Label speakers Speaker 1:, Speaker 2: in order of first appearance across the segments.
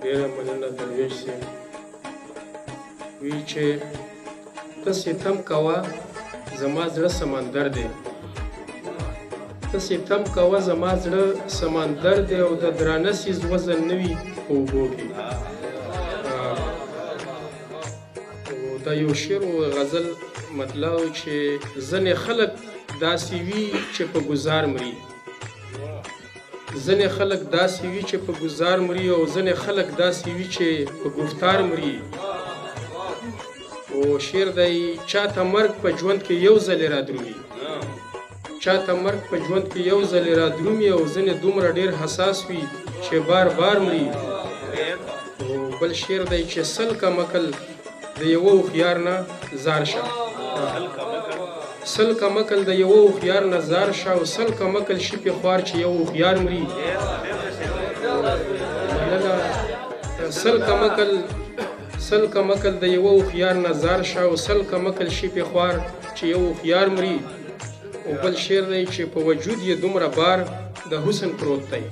Speaker 1: ډېره مننه درویش صاحب. وی چې ته ستم کوه زما زړه سمندر دی، ته ستم کوه زما زړه سمندر دی، او د درانه څیز وزن نه وي په اوبو کې. دا یو شعر او غزل مطلب چې ځینې خلک داسې وي چې په ګزار مري، ځینې خلک داسې وي چې په ګزار مري، او ځینې خلک داسې وي چې په ګفتار مري. او شعر دی چاته مرګ په ژوند کې یو ځلې رادرومي، چاته مرګ په ژوند کې یو ځلې رادرومي، او ځینې دومره ډېر حساس وي چې بار بار مري. او بل شعر دی چې 100 کم عقل د یوه هوښیار نه ځار شه، 100 کم عقل د یوه هوښیار نه ځار شه، او 100 کم عقل شي پې خوار چې یو هوښیار مري. مننه. 100 کم عقل، 100 کم عقل د یوه هوښیار نه ځار شه، او 100 کم عقل شي پې خوار چې یو هوښیار مري. او بل شعر دی چې په وجود یې دومره بار د حسن پروت دی،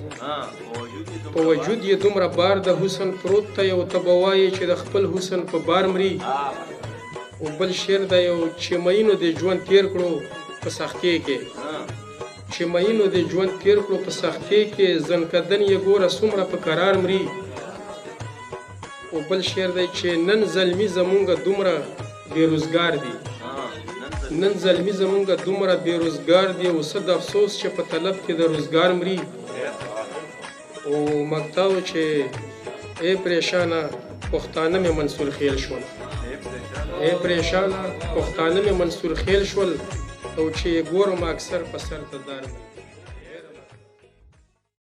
Speaker 1: په وجود یې دومره بار د حسن پروت دی، او ته به وایې چې د خپل حسن په بار مري. او بل شعر دی او چې مئینو دې ژوند تېر کړو په سختۍ کې، چې مئینو دې ژوند تېر کړو په سختۍ کې، ځنکدن یې ګوره څومره په کرار مري. او بل شعر دی چې نن زلمي زمونږ دومره بې روزګار دي، نن زلمي زمونږ دومره بې روزګار دي، او څه د افسوس چې په طلب کې د روزګار مري. او مکتاو چې ای پریشانه پښتانه مې منصور خیل شول، ای پریشانه پښتانه مې منصور خیل شول، او چې یې ګورم اکثر په سر ته دار مري.